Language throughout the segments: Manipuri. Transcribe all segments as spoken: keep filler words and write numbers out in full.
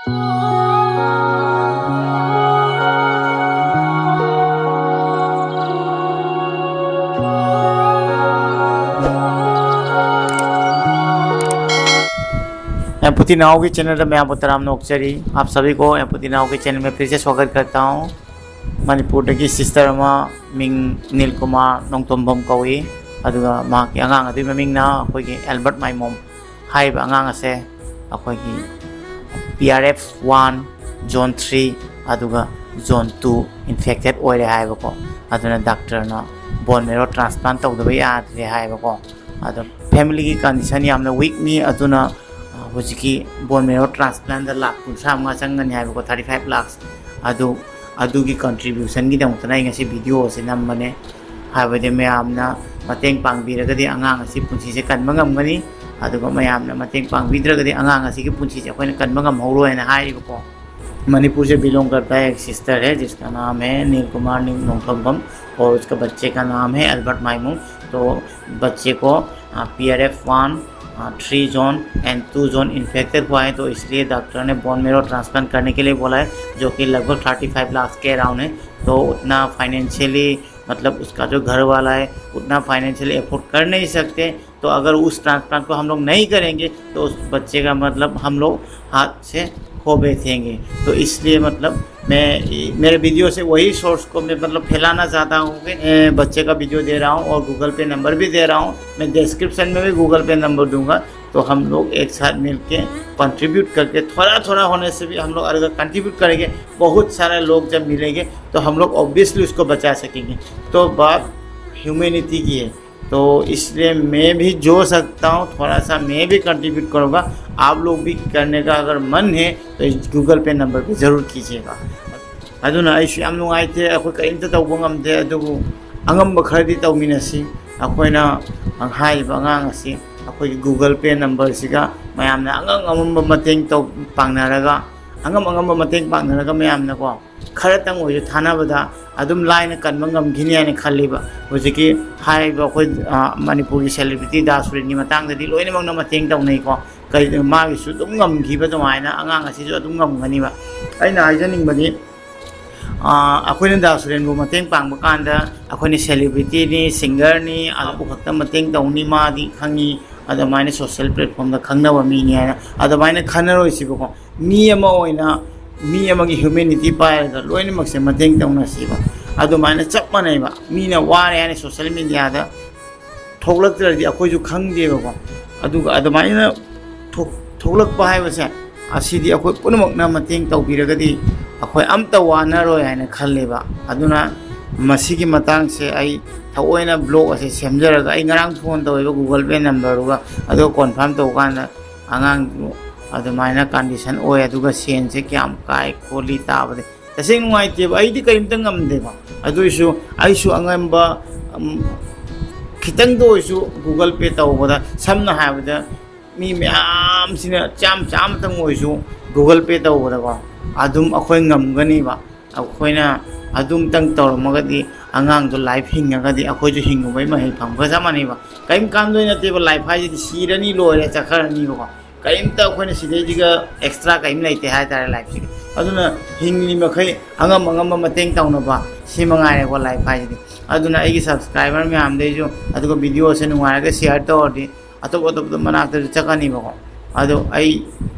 ꯑꯦꯝꯄꯨꯇꯤ ꯅꯥꯎꯒꯤ ꯆꯦꯅꯦꯜꯗ ꯃꯌꯥꯝꯕꯨ ꯇꯔꯥꯝꯅ ꯑꯣꯛꯆꯔꯤ꯫ आप सभी को एम्पति नाव के चैनल में फिर से स्वागत करता हूँ। ꯃꯅꯤꯄꯨꯔꯗꯒꯤ ꯁꯤꯁꯇꯔ ꯑꯃ, ꯃꯤꯡ ꯅꯤꯜ ꯀꯨꯃꯥꯔ ꯅꯣꯡꯊꯣꯝꯕꯝ ꯀꯧꯏ꯫ ꯑꯗꯨꯒ ꯃꯍꯥꯛꯀꯤ ꯑꯉꯥꯡ ꯑꯗꯨꯒꯤ ꯃꯃꯤꯡꯅ ꯑꯩꯈꯣꯏꯒꯤ ꯑꯦꯜꯕꯔꯠ ꯃꯥꯏꯃꯣꯝ꯫ ꯍꯥꯏꯔꯤꯕ ꯑꯉꯥꯡ ꯑꯁꯦ ꯑꯩꯈꯣꯏꯒꯤ P R F one, zone three, ꯑꯗꯨꯒ zone two infected ꯑꯣꯏꯔꯦ ꯍꯥꯏꯕꯀꯣ꯫ ꯑꯗꯨꯅ ꯗꯥꯛꯇꯔꯅ bone marrow transplant ꯇꯧꯗꯕ ꯌꯥꯗ꯭ꯔꯦ ꯍꯥꯏꯕꯀꯣ꯫ ꯑꯗꯣ ꯐꯦꯃꯤꯂꯤꯒꯤ ꯀꯟꯗꯤꯁꯟ ꯌꯥꯝꯅ ꯋꯤꯛꯅꯤ꯫ ꯑꯗꯨꯅ ꯑ, ꯍꯧꯖꯤꯛꯀꯤ bone marrow transplant ꯗ ꯂꯥꯛ ꯀꯨꯟꯊ꯭ꯔꯥ ꯃꯉꯥ ꯆꯪꯒꯅꯤ ꯍꯥꯏꯕꯀꯣ, thirty five lakhs꯫ ꯑꯗꯨ, ꯑꯗꯨꯒꯤ contribution ꯒꯤꯗꯃꯛꯇꯅ ꯑꯩ ꯉꯁꯤ ꯚꯤꯗꯤꯑꯣ ꯑꯁꯤ ꯅꯝꯕꯅꯦ꯫ ꯍꯥꯏꯕꯗꯤ ꯃꯌꯥꯝꯅ ꯃꯇꯦꯡ ꯄꯥꯡꯕꯤꯔꯒꯗꯤ ꯑꯉꯥꯡ ꯑꯁꯤ ꯄꯨꯟꯁꯤꯁꯦ ꯀꯟꯕ ꯉꯝꯒꯅꯤ, ꯑꯗꯨꯒ ꯃꯌꯥꯝꯅ ꯃꯇꯦꯡ ꯄꯥꯡꯕꯤꯗ꯭ꯔꯒꯗꯤ ꯑꯉꯥꯡ ꯑꯁꯤꯒꯤ ꯄꯨꯟꯁꯤꯁꯦ ꯑꯩꯈꯣꯏꯅ ꯀꯟꯕ ꯉꯝꯍꯧꯔꯣꯏ ꯍꯥꯏꯅ ꯍꯥꯏꯔꯤꯕꯀꯣ꯫ मणिपुर से बिलोंग करता है एक सिस्टर है जिसका नाम है नील कुमार नी-, नोंगथोम्बम और उसका बच्चे का नाम है एल्बर्ट माइमू। तो बच्चे को P R F one, three zone and two zone infected हुआ है, तो इसलिए डॉक्टर ने बोन मेरो ट्रांसप्लांट करने के लिए बोला है, जो कि लगभग थर्टी फाइव लाख के अराउंड है। तो उतना फाइनेंशियली, मतलब उसका जो घर वाला है, उतना फाइनेंशियली एफोर्ड कर नहीं सकते। तो अगर उस ट्रांसप्लांट को हम लोग नहीं करेंगे तो उस बच्चे का मतलब हम लोग हाथ से खो बैठेंगे। तो इसलिए मतलब मैं मेरे वीडियो से वही सोर्स को मैं मतलब फैलाना चाहता हूँ कि मैं बच्चे का वीडियो दे रहा हूँ और गूगल पे नंबर भी दे रहा हूँ। मैं डिस्क्रिप्शन में भी गूगल पे नंबर दूंगा। तो हम लोग एक साथ मिलके कंट्रीब्यूट करके थोड़ा थोड़ा होने से भी हम लोग अगर कंट्रीब्यूट करेंगे, बहुत सारे लोग जब मिलेंगे तो हम लोग ऑब्वियसली उसको बचा सकेंगे। तो बात ह्यूमैनिटी की है। तो इसलिए मैं भी जो सकता हूँ थोड़ा सा मैं भी कंट्रीब्यूट करूँगा। आप लोग भी करने का अगर मन है तो इस गूगल पे नंबर पे ज़रूर कीजिएगा। ꯑꯗꯨꯅ ꯑꯩꯁꯨ ꯌꯥꯝ ꯅꯨꯡꯉꯥꯏꯇꯦ, ꯑꯩꯈꯣꯏ ꯀꯔꯤꯝꯇ ꯇꯧꯕ ꯉꯝꯗꯦ, ꯑꯗꯨꯕꯨ ꯑꯉꯝꯕ ꯈꯔꯗꯤ ꯇꯧꯃꯤꯟꯅꯁꯤ꯫ ꯑꯩꯈꯣꯏꯅ ꯍꯥꯏꯔꯤꯕ ꯑꯉꯥꯡ ꯑꯁꯤ ꯑꯩꯈꯣꯏꯒꯤ ꯒꯨꯒꯜ ꯄꯦ ꯅꯝꯕꯔꯁꯤꯒ ꯃꯌꯥꯝꯅ ꯑꯉꯝ ꯑꯉꯝꯕ ꯃꯇꯦꯡ ꯇꯧ-, ꯄꯥꯡꯅꯔꯒ ꯑꯉꯝ ꯑꯉꯝꯕ ꯃꯇꯦꯡ ꯄꯥꯡꯅꯔꯒ ꯃꯌꯥꯝꯅꯀꯣ, ꯈꯔꯇꯪ ꯑꯣꯏꯔꯁꯨ ꯊꯥꯅꯕꯗ ꯑꯗꯨꯝ ꯂꯥꯏꯅ ꯀꯟꯕ ꯉꯝꯈꯤꯅꯤ ꯍꯥꯏꯅ ꯈꯜꯂꯤꯕ꯫ ꯍꯧꯖꯤꯛꯀꯤ ꯍꯥꯏꯔꯤꯕ ꯑꯩꯈꯣꯏ, ꯑ, ꯃꯅꯤꯄꯨꯔꯒꯤ celebrity ꯗꯥ ꯁꯨꯔꯦꯟꯒꯤ ꯃꯇꯥꯡꯗꯗꯤ ꯂꯣꯏꯅꯃꯛꯅ ꯃꯇꯦꯡ ꯇꯧꯅꯩꯀꯣ꯫ ꯀꯩ-, ꯃꯥꯒꯤꯁꯨ ꯑꯗꯨꯝ ꯉꯝꯈꯤꯕ ꯑꯗꯨꯃꯥꯏꯅ ꯑꯉꯥꯡ ꯑꯁꯤꯁꯨ ꯑꯗꯨꯝ ꯉꯝꯒꯅꯤꯕ꯫ ꯑꯩꯅ ꯍꯥꯏꯖꯅꯤꯡꯕꯗꯤ, ꯑ, ꯑꯩꯈꯣꯏꯅ ꯗꯥ ꯁꯨꯔꯦꯟꯕꯨ ꯃꯇꯦꯡ ꯄꯥꯡꯕ ꯀꯥꯟꯗ ꯑꯩꯈꯣꯏꯅ celebrity ꯅꯤ, singer ꯅꯤ, ꯑꯗꯨꯕꯨ ꯈꯛꯇ ꯃꯇꯦꯡ ꯇꯧꯅꯤ, ꯃꯥꯗꯤ ꯈꯪꯉꯤ, ꯑꯗꯨꯃꯥꯏꯅ social platform ꯗ ꯈꯪꯅꯕ ꯃꯤꯅꯤ ꯍꯥꯏꯅ ꯑꯗꯨꯃꯥꯏꯅ ꯈꯟꯅꯔꯣꯏꯁꯤꯕꯀꯣ꯫ ꯃꯤ ꯑꯃ ꯑꯣꯏꯅ, ꯃꯤ ꯑꯃꯒꯤ humanity ꯄꯥꯏꯔꯒ ꯂꯣꯏꯅꯃꯛꯁꯦ ꯃꯇꯦꯡ ꯇꯧꯅꯁꯤꯕ꯫ ꯑꯗꯨꯃꯥꯏꯅ ꯆꯞ ꯃꯥꯟꯅꯩꯕ꯫ ꯃꯤꯅ ꯋꯥꯔꯦ ꯍꯥꯏꯅ social media ꯗ ꯊꯣꯛꯂꯛꯇ꯭ꯔꯗꯤ ꯑꯩꯈꯣꯏꯁꯨ ꯈꯪꯗꯦꯕꯀꯣ꯫ ꯑꯗꯨꯒ ꯑꯗꯨꯃꯥꯏꯅ ꯊꯣꯛ-, ꯊꯣꯛꯂꯛꯄ ꯍꯥꯏꯕꯁꯦ, ꯑꯁꯤꯗꯤ ꯑꯩꯈꯣꯏ ꯄꯨꯝꯅꯃꯛꯅ ꯃꯇꯦꯡ ꯇꯧꯕꯤꯔꯒꯗꯤ ꯑꯩꯈꯣꯏ ꯑꯝꯇ ꯋꯥꯅꯔꯣꯏ ꯍꯥꯏꯅ ꯈꯜꯂꯦꯕ꯫ ꯑꯗꯨꯅ ꯃꯁꯤꯒꯤ ꯃꯇꯥꯡꯁꯦ ꯑꯩ ꯊꯑꯣꯏꯅ vlog ꯑꯁꯦ ꯁꯦꯝꯖꯔꯒ, ꯑꯩ ꯉꯔꯥꯡ phone ꯇꯧꯋꯦꯕ Google Pay number ꯗꯨꯒ, ꯑꯗꯨꯒ confirm ꯇꯧꯀꯥꯟꯗ ꯑꯉꯥꯡꯗꯨ ꯑꯗꯨꯃꯥꯏꯅ condition ꯑꯣꯏ, ꯑꯗꯨꯒ ꯁꯦꯟꯁꯦ ꯀꯌꯥꯝ ꯀꯥꯏ ꯈꯣꯠꯂꯤ ꯇꯥꯕꯗ ꯇꯁꯦꯡ ꯅꯨꯡꯉꯥꯏꯇꯦꯕ꯫ ꯑꯩꯗꯤ ꯀꯔꯤꯝꯇ ꯉꯝꯗꯦꯕ꯫ ꯑꯗꯨꯏꯁꯨ ꯑꯩꯁꯨ ꯑꯉꯝꯕ, ꯎꯝ, ꯈꯤꯇꯪꯗ ꯑꯣꯏꯁꯨ Google Pay ꯇꯧꯕꯗ, ꯁꯝꯅ ꯍꯥꯏꯔꯕꯗ, ꯃꯤ ꯃꯌꯥꯝꯁꯤꯅ ꯆꯥꯝ ꯆꯥꯝꯃꯇꯪ ꯑꯣꯏꯁꯨ Google Pay ꯇꯧꯕꯗꯀꯣ, ꯑꯗꯨꯝ ꯑꯩꯈꯣꯏ ꯉꯝꯒꯅꯤꯕ꯫ ꯑꯩꯈꯣꯏꯅ ꯑꯗꯨꯝꯇꯪ ꯇꯧꯔꯝꯃꯒꯗꯤ, ꯑꯉꯥꯡꯗꯣ life ꯍꯤꯡꯉꯒꯗꯤ, ꯑꯩꯈꯣꯏꯁꯨ ꯍꯤꯡꯉꯨꯕꯒꯤ ꯃꯍꯩ ꯐꯪꯕꯒ ꯆꯞ ꯃꯥꯟꯅꯩꯕ꯫ ꯀꯔꯤꯝ ꯀꯥꯟꯗꯣꯏ ꯅꯠꯇꯦꯕ, life ꯍꯥꯏꯁꯤꯗꯤ ꯁꯤꯔꯅꯤ, ꯂꯣꯏꯔꯦ, ꯆꯠꯈ꯭ꯔꯅꯤꯕꯀꯣ꯫ ꯀꯔꯤꯝꯇ ꯑꯩꯈꯣꯏꯅ ꯁꯤꯗꯩꯁꯤꯒ extra ꯀꯔꯤꯝ ꯂꯩꯇꯦ ꯍꯥꯏꯇꯥꯔꯦ life ꯁꯤꯗꯤ꯫ ꯑꯗꯨꯅ ꯍꯤꯡꯂꯤ ꯃꯈꯩ ꯑꯉꯝ ꯑꯉꯝꯕ ꯃꯇꯦꯡ ꯇꯧꯅꯕ, ꯁꯤ ꯃꯉꯥꯏꯔꯦꯀꯣ life ꯍꯥꯏꯁꯤꯗꯤ꯫ ꯑꯗꯨꯅ ꯑꯩꯒꯤ subscriber ꯃꯌꯥꯝꯗꯩꯁꯨ, ꯑꯗꯨꯒ video ꯁꯦ ꯅꯨꯡꯉꯥꯏꯔꯒ share ꯇꯧꯔꯗꯤ, ꯑꯇꯣꯞ ꯑꯇꯣꯞꯄ ꯃꯅꯥꯛꯇꯁꯨ ꯆꯠꯀꯅꯤꯕꯀꯣ꯫ ꯑꯗꯣ ꯑꯩ,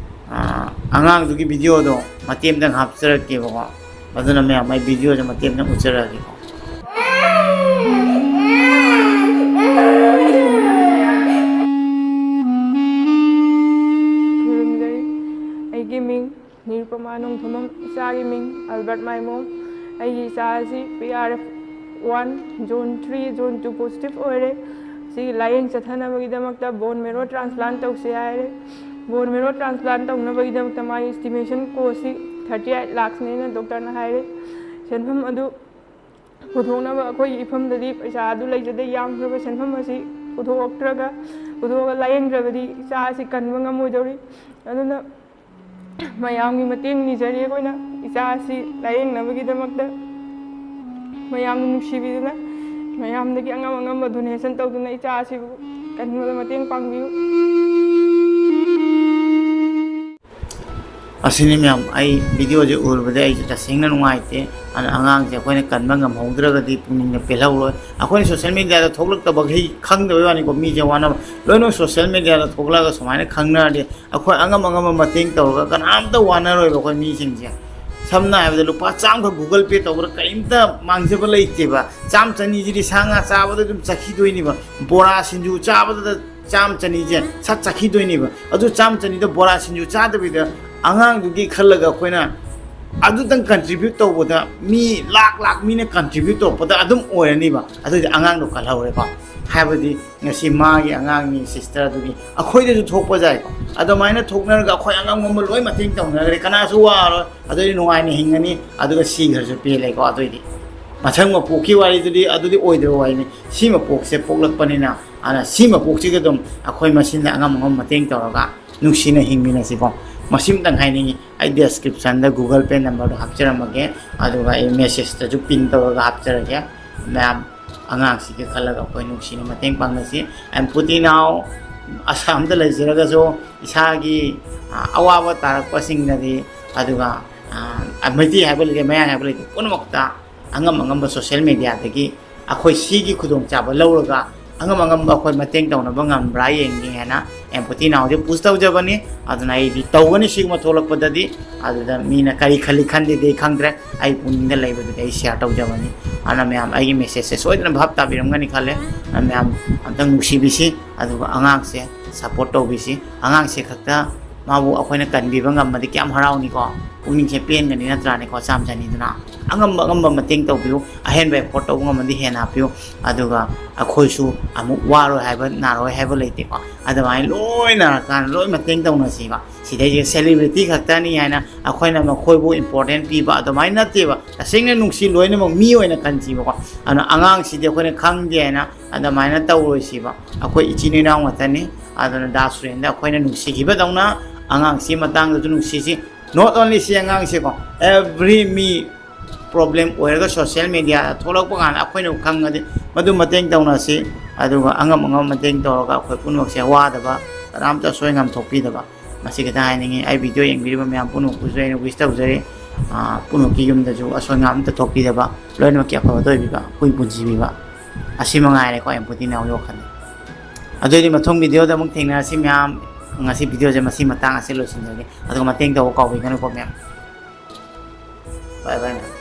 ꯑ, ꯑꯉꯥꯡꯗꯨꯒꯤ video ꯗꯣ ꯃꯇꯦꯛ ꯑꯃꯇꯪ ꯍꯥꯞꯆꯔꯛꯀꯦꯕꯀꯣ꯫ ꯑꯗꯨꯅ ꯃꯌꯥꯝ, ꯑꯩ video ꯁꯦ ꯃꯇꯦꯛ ꯑꯃꯇꯪ ꯎꯠꯆꯔꯛꯑꯒꯦꯀꯣ꯫ ꯈꯨꯔꯨꯝꯖꯔꯤ꯫ ꯑꯩꯒꯤ ꯃꯤꯡ ꯅꯤꯔꯨꯄꯃꯥ ꯅꯣꯡꯊꯣꯝꯕꯝ, ꯏꯆꯥꯒꯤ ꯃꯤꯡ ꯑꯜꯕꯔꯠ ꯃꯥꯏꯃꯣꯝ꯫ ꯑꯩꯒꯤ ꯏꯆꯥ ꯑꯁꯤ P R F one, zone three, zone two positive ꯑꯣꯏꯔꯦ꯫ ꯁꯤꯒꯤ ꯂꯥꯌꯦꯡ ꯆꯠꯊꯅꯕꯒꯤꯗꯃꯛꯇ bone marrow transplant ꯇꯧꯁꯦ ꯍꯥꯏꯔꯦ꯫ Bone marrow transplant ꯇꯧꯅꯕꯒꯤꯗꯃꯛꯇ ꯃꯥꯒꯤ estimation cost ꯁꯤ thirty eight lakhs ꯅꯦꯅ doctor ꯅ ꯍꯥꯏꯔꯦ꯫ ꯁꯦꯟꯐꯝ ꯑꯗꯨ ꯄꯨꯊꯣꯛꯅꯕ ꯑꯩꯈꯣꯏꯒꯤ ꯏꯐꯝꯗꯗꯤ ꯄꯩꯁꯥ ꯑꯗꯨ ꯂꯩꯖꯗꯦ꯫ ꯌꯥꯝꯈ꯭ꯔꯕ ꯁꯦꯟꯐꯝ ꯑꯁꯤ ꯄꯨꯊꯣꯛꯇ꯭ꯔꯒ, ꯄꯨꯊꯣꯛꯑꯒ ꯂꯥꯌꯦꯡꯗ꯭ꯔꯕꯗꯤ ꯏꯆꯥ ꯑꯁꯤ ꯀꯟꯕ ꯉꯝꯃꯣꯏꯗꯧꯔꯤ꯫ ꯑꯗꯨꯅ ꯃꯌꯥꯝꯒꯤ ꯃꯇꯦꯡ ꯅꯤꯖꯔꯤ ꯑꯩꯈꯣꯏꯅ꯫ ꯏꯆꯥ ꯑꯁꯤ ꯂꯥꯌꯦꯡꯅꯕꯒꯤꯗꯃꯛꯇ ꯃꯌꯥꯝꯅ ꯅꯨꯡꯁꯤꯕꯤꯗꯨꯅ, ꯃꯌꯥꯝꯗꯒꯤ ꯑꯉꯝ ꯑꯉꯝꯕ ꯗꯣꯅꯦꯁꯟ ꯇꯧꯗꯨꯅ ꯏꯆꯥ ꯑꯁꯤꯕꯨ ꯀꯟꯕꯗ ꯃꯇꯦꯡ ꯄꯥꯡꯕꯤꯌꯨ꯫ ꯑꯁꯤꯅꯤ ꯃꯌꯥꯝ, ꯑꯩ ꯚꯤꯗꯤꯑꯣꯁꯦ ꯎꯔꯨꯕꯗ ꯑꯩꯁꯦ ꯇꯁꯦꯡꯅ ꯅꯨꯡꯉꯥꯏꯇꯦ꯫ ꯑꯗꯨꯅ ꯑꯉꯥꯡꯁꯦ ꯑꯩꯈꯣꯏꯅ ꯀꯟꯕ ꯉꯝꯍꯧꯗ꯭ꯔꯒꯗꯤ ꯄꯨꯛꯅꯤꯡꯗ ꯄꯦꯜꯍꯧꯔꯣꯏ꯫ ꯑꯩꯈꯣꯏꯅ ꯁꯣꯁꯦꯜ ꯃꯤꯗꯤꯌꯥꯗ ꯊꯣꯛꯂꯛꯇꯕꯈꯩ ꯈꯪꯗꯕꯩ ꯋꯥꯅꯤꯀꯣ, ꯃꯤꯁꯦ ꯋꯥꯅꯕ꯫ ꯂꯣꯏꯅꯃꯛ ꯁꯣꯁꯦꯜ ꯃꯤꯗꯤꯌꯥꯗ ꯊꯣꯛꯂꯛꯑꯒ ꯁꯨꯃꯥꯏꯅ ꯈꯪꯅꯔꯗꯤ ꯑꯩꯈꯣꯏ ꯑꯉꯝ ꯑꯉꯝꯕ ꯃꯇꯦꯡ ꯇꯧꯔꯒ ꯀꯅꯥꯝꯇ ꯋꯥꯅꯔꯣꯏꯕ ꯑꯩꯈꯣꯏ ꯃꯤꯁꯤꯡꯁꯦ꯫ ꯁꯝꯅ ꯍꯥꯏꯔꯕꯗ ꯂꯨꯄꯥ ꯆꯥꯝꯃꯈꯛ ꯒꯨꯒꯜ ꯄꯦ ꯇꯧꯕꯗ ꯀꯔꯤꯝꯇ ꯃꯥꯡꯖꯕ ꯂꯩꯇꯦꯕ꯫ ꯆꯥꯝꯃ ꯆꯅꯤꯁꯤꯗꯤ ꯁꯥ ꯉꯥ ꯆꯥꯕꯗ ꯑꯗꯨꯝ ꯆꯠꯈꯤꯗꯣꯏꯅꯦꯕ, ꯕꯣꯔꯥ ꯁꯤꯡꯖꯨ ꯆꯥꯕꯗ ꯆꯥꯝꯃ ꯆꯅꯤꯁꯦ ꯁꯠ ꯆꯠꯈꯤꯗꯣꯏꯅꯦꯕ꯫ ꯑꯗꯨ ꯆꯥꯝꯃ ꯆꯅꯤꯗꯣ ꯕꯣꯔꯥ ꯁꯤꯡꯖꯨ ꯆꯥꯗꯕꯤꯗ ꯑꯉꯥꯡꯗꯨꯒꯤ ꯈꯜꯂꯒ ꯑꯩꯈꯣꯏꯅ ꯑꯗꯨꯇꯪ ꯀꯟꯇ꯭ꯔꯤꯕ꯭ꯌꯨꯠ ꯇꯧꯕꯗ ꯃꯤ ꯂꯥꯛ ꯂꯥꯛ ꯃꯤꯅ ꯀꯟꯇ꯭ꯔꯤꯕ꯭ꯌꯨꯠ ꯇꯧꯔꯛꯄꯗ ꯑꯗꯨꯝ ꯑꯣꯏꯔꯅꯤꯕ꯫ ꯑꯗꯨꯗꯤ ꯑꯉꯥꯡꯗꯣ ꯀꯜꯍꯧꯔꯦꯀꯣ꯫ ꯍꯥꯏꯕꯗꯤ ꯉꯁꯤ ꯃꯥꯒꯤ ꯑꯉꯥꯡꯅꯤ, ꯁꯤꯁꯇꯔ, ꯑꯗꯨꯒꯤ ꯑꯩꯈꯣꯏꯗꯁꯨ ꯊꯣꯛꯄ ꯌꯥꯏꯀꯣ꯫ ꯑꯗꯨꯃꯥꯏꯅ ꯊꯣꯛꯅꯔꯒ ꯑꯩꯈꯣꯏ ꯑꯉꯝ ꯉꯝꯕ ꯂꯣꯏ ꯃꯇꯦꯡ ꯇꯧꯅꯈ꯭ꯔꯦ, ꯀꯅꯥꯁꯨ ꯋꯥꯔꯣꯏ꯫ ꯑꯗꯨꯗꯤ ꯅꯨꯡꯉꯥꯏꯅ ꯍꯤꯡꯉꯅꯤ, ꯑꯗꯨꯒ ꯁꯤꯈ꯭ꯔꯁꯨ ꯄꯦꯜꯂꯦꯀꯣ꯫ ꯑꯗꯨꯏꯗꯤ ꯃꯊꯪ ꯃꯄꯣꯛꯀꯤ ꯋꯥꯔꯤꯗꯨꯗꯤ ꯑꯗꯨꯗꯤ ꯑꯣꯏꯗꯕ ꯋꯥꯔꯤꯅꯤ꯫ ꯁꯤ ꯃꯄꯣꯛꯁꯦ ꯄꯣꯛꯂꯛꯄꯅꯤꯅ, ꯑꯗꯨꯅ ꯁꯤ ꯃꯄꯣꯛꯁꯤꯒ ꯑꯗꯨꯝ ꯑꯩꯈꯣꯏ ꯃꯁꯤꯡꯗ ꯑꯉꯝ ꯑꯉꯝ ꯃꯇꯦꯡ ꯇꯧꯔꯒ ꯅꯨꯡꯁꯤꯅ ꯍꯤꯡꯃꯤꯟꯅꯁꯤꯀꯣ꯫ ꯃꯁꯤꯃꯇꯪ ꯍꯥꯏꯅꯤꯡꯉꯤ꯫ ꯑꯩ ꯗꯦꯁꯀ꯭ꯔꯤꯞꯁꯟꯗ ꯒꯨꯒꯜ ꯄꯦ ꯅꯝꯕꯔꯗꯣ ꯍꯥꯞꯆꯔꯝꯃꯒꯦ, ꯑꯗꯨꯒ ꯑꯩ ꯃꯦꯁꯦꯖꯇꯁꯨ ꯄꯤꯟ ꯇꯧꯔꯒ ꯍꯥꯞꯆꯔꯒꯦ꯫ ꯃꯌꯥꯝ ꯑꯉꯥꯡꯁꯤꯒꯤ ꯈꯜꯂꯒ ꯑꯩꯈꯣꯏ ꯅꯨꯡꯁꯤꯅ ꯃꯇꯦꯡ ꯄꯥꯡꯅꯁꯤ꯫ ꯑꯩ ꯄꯨꯇꯤꯅꯥꯎ ꯑꯁꯥꯝꯗ ꯂꯩꯖꯔꯒꯁꯨ ꯏꯁꯥꯒꯤ, ꯑ, ꯑꯋꯥꯕ ꯇꯥꯔꯛꯄꯁꯤꯡꯅꯗꯤ, ꯑꯗꯨꯒ, ꯑ, ꯃꯩꯇꯩ ꯍꯥꯏꯕ ꯂꯩꯇꯦ, ꯃꯌꯥꯡ ꯍꯥꯏꯕ ꯂꯩꯇꯦ, ꯄꯨꯝꯅꯃꯛꯇ ꯑꯉꯝ ꯑꯉꯝꯕ ꯁꯣꯁꯦꯜ ꯃꯦꯗꯤꯌꯥꯗꯒꯤ ꯑꯩꯈꯣꯏ ꯁꯤꯒꯤ ꯈꯨꯗꯣꯡꯆꯥꯕ ꯂꯧꯔꯒ ꯑꯉꯝ ꯑꯉꯝꯕ ꯑꯩꯈꯣꯏ ꯃꯇꯦꯡ ꯇꯧꯅꯕ ꯉꯝꯕ꯭ꯔꯥ ꯌꯦꯡꯒꯦ ꯍꯥꯏꯅ ꯑꯦꯝꯄꯇꯤ ꯅꯥꯎꯁꯦ ꯄꯨꯁ ꯇꯧꯖꯕꯅꯤ꯫ ꯑꯗꯨꯅ ꯑꯩꯗꯤ ꯇꯧꯒꯅꯤ ꯁꯤꯒꯨꯝꯕ ꯊꯣꯛꯂꯛꯄꯗꯗꯤ꯫ ꯑꯗꯨꯗ ꯃꯤꯅ ꯀꯔꯤ ꯈꯜꯂꯤ ꯈꯟꯗꯦꯗꯤ ꯑꯩ ꯈꯪꯗ꯭ꯔꯦ, ꯑꯩ ꯄꯨꯛꯅꯤꯡꯗ ꯂꯩꯕꯗꯨꯗꯤ ꯑꯩ ꯁꯤꯌꯥꯔ ꯇꯧꯖꯕꯅꯤ꯫ ꯑꯗꯨꯅ ꯃꯌꯥꯝ ꯑꯩꯒꯤ ꯃꯦꯁꯦꯖꯁꯦ ꯁꯣꯏꯗꯅ ꯚꯥꯞ ꯇꯥꯕꯤꯔꯝꯒꯅꯤ ꯈꯜꯂꯦ꯫ ꯑꯗꯨꯅ ꯃꯌꯥꯝ ꯑꯝꯇꯪ ꯅꯨꯡꯁꯤꯕꯤꯁꯤ, ꯑꯗꯨꯒ ꯑꯉꯥꯡꯁꯦ ꯁꯞꯄꯣꯔꯠ ꯇꯧꯕꯤꯁꯤ꯫ ꯑꯉꯥꯡꯁꯦ ꯈꯛꯇ ꯃꯥꯕꯨ ꯑꯩꯈꯣꯏꯅ ꯀꯟꯕꯤꯕ ꯉꯝꯃꯗꯤ ꯀꯌꯥꯝ ꯍꯔꯥꯎꯅꯤꯀꯣ, ꯄꯨꯛꯅꯤꯡꯁꯦ ꯄꯦꯟꯒꯅꯤ ꯅꯠꯇ꯭ꯔꯥꯅꯦꯀꯣ? ꯆꯥꯝ ꯆꯅꯤꯗꯨꯅ ꯑꯉꯝꯕ ꯑꯉꯝꯕ ꯃꯇꯦꯡ ꯇꯧꯕꯤꯌꯨ, ꯑꯍꯦꯟꯕ ꯑꯦꯐꯣꯔꯠ ꯇꯧꯕ ꯉꯝꯃꯗꯤ ꯍꯦꯟꯅ ꯍꯥꯞꯄꯤꯌꯨ꯫ ꯑꯗꯨꯒ ꯑꯩꯈꯣꯏꯁꯨ ꯑꯃꯨꯛ ꯋꯥꯔꯣꯏ ꯍꯥꯏꯕ, ꯅꯥꯔꯣꯏ ꯍꯥꯏꯕ ꯂꯩꯇꯦꯀꯣ꯫ ꯑꯗꯨꯃꯥꯏꯅ ꯂꯣꯏꯅꯔꯀꯥꯟꯗ ꯂꯣꯏ ꯃꯇꯦꯡ ꯇꯧꯅꯁꯤꯕ꯫ ꯁꯤꯗꯩꯁꯤꯗ ꯁꯦꯂꯤꯕ꯭ꯔꯤꯇꯤ ꯈꯛꯇꯅꯤ ꯍꯥꯏꯅ ꯑꯩꯈꯣꯏꯅ ꯃꯈꯣꯏꯕꯨ ꯏꯝꯄꯣꯔꯇꯦꯟ ꯄꯤꯕ ꯑꯗꯨꯃꯥꯏꯅ ꯅꯠꯇꯦꯕ꯫ ꯇꯁꯦꯡꯅ ꯅꯨꯡꯁꯤ, ꯂꯣꯏꯅꯃꯛ ꯃꯤ ꯑꯣꯏꯅ ꯈꯟꯁꯤꯕꯀꯣ꯫ ꯑꯗꯨꯅ ꯑꯉꯥꯡꯁꯤꯗꯤ ꯑꯩꯈꯣꯏꯅ ꯈꯪꯗꯦ ꯍꯥꯏꯅ ꯑꯗꯨꯃꯥꯏꯅ ꯇꯧꯔꯣꯏꯁꯤꯕ꯫ ꯑꯩꯈꯣꯏ ꯏꯆꯤꯟ ꯏꯅꯥꯎ ꯉꯥꯛꯇꯅꯤ꯫ ꯑꯗꯨꯅ ꯗꯥ ꯁꯨꯔꯦꯟꯗ ꯑꯩꯈꯣꯏꯅ ꯅꯨꯡꯁꯤꯈꯤꯕꯗꯧꯅ ꯑꯉꯥꯡꯁꯤ ꯃꯇꯥꯡꯗꯁꯨ ꯅꯨꯡꯁꯤꯁꯤ꯫ Not only ꯁꯤ ꯑꯉꯥꯡꯁꯤꯀꯣ, every ꯃꯤ problem ꯑꯣꯏꯔꯒ social media ꯊꯣꯛꯂꯛꯄ ꯀꯥꯟꯗ ꯑꯩꯈꯣꯏꯅ ꯈꯪꯉꯗꯤ ꯃꯗꯨ ꯃꯇꯦꯡ ꯇꯧꯅꯁꯤ꯫ ꯑꯗꯨꯒ ꯑꯉꯝ ꯑꯉꯝ ꯃꯇꯦꯡ ꯇꯧꯔꯒ ꯑꯩꯈꯣꯏ ꯄꯨꯝꯅꯃꯛꯁꯦ ꯋꯥꯗꯕ, ꯀꯅꯥꯝꯇ ꯑꯁꯣꯏ ꯑꯉꯥꯝ ꯊꯣꯛꯄꯤꯗꯕ, ꯃꯁꯤ ꯈꯤꯇꯪ ꯍꯥꯏꯅꯤꯡꯉꯤ꯫ ꯑꯩ video ꯌꯦꯡꯕꯤꯔꯤꯕ ꯃꯌꯥꯝ ꯄꯨꯝꯅꯃꯛꯄꯨꯁꯨ ꯑꯩꯅ wish ꯇꯧꯖꯔꯤ꯫ ꯑꯥ, ꯄꯨꯝꯅꯃꯛꯀꯤ ꯌꯨꯝꯗꯁꯨ ꯑꯁꯣꯏ ꯑꯉꯥꯝ ꯑꯝꯇ ꯊꯣꯛꯄꯤꯗꯗꯕ, ꯂꯣꯏꯅꯃꯛꯀꯤ ꯑꯐꯕꯇ ꯑꯣꯏꯕꯤꯕ, ꯍꯨꯏ ꯄꯨꯟꯁꯤꯕꯤꯕ, ꯑꯁꯤ ꯃꯉꯥꯏꯔꯦꯀꯣ ꯑꯩ ꯄꯨꯟꯇꯤ ꯅꯥꯎꯒꯤ ꯋꯥꯈꯜꯗ꯫ ꯑꯗꯨꯑꯣꯏꯗꯤ ꯃꯊꯪ video ꯗ ꯑꯃꯨꯛ ꯊꯦꯡꯅꯔꯁꯤ ꯃꯌꯥꯝ꯫ ꯉꯁꯤ video ꯁꯦ ꯃꯁꯤ ꯃꯇꯥꯡ ꯑꯁꯤ ꯂꯣꯏꯁꯤꯟꯖꯔꯒꯦ꯫ ꯑꯗꯨꯒ ꯃꯇꯦꯡ ꯇꯧꯕ ꯀꯥꯎꯕꯤꯒꯅꯨꯀꯣ ꯃꯌꯥꯝ꯫ Bye bye ꯃꯌꯥꯝ꯫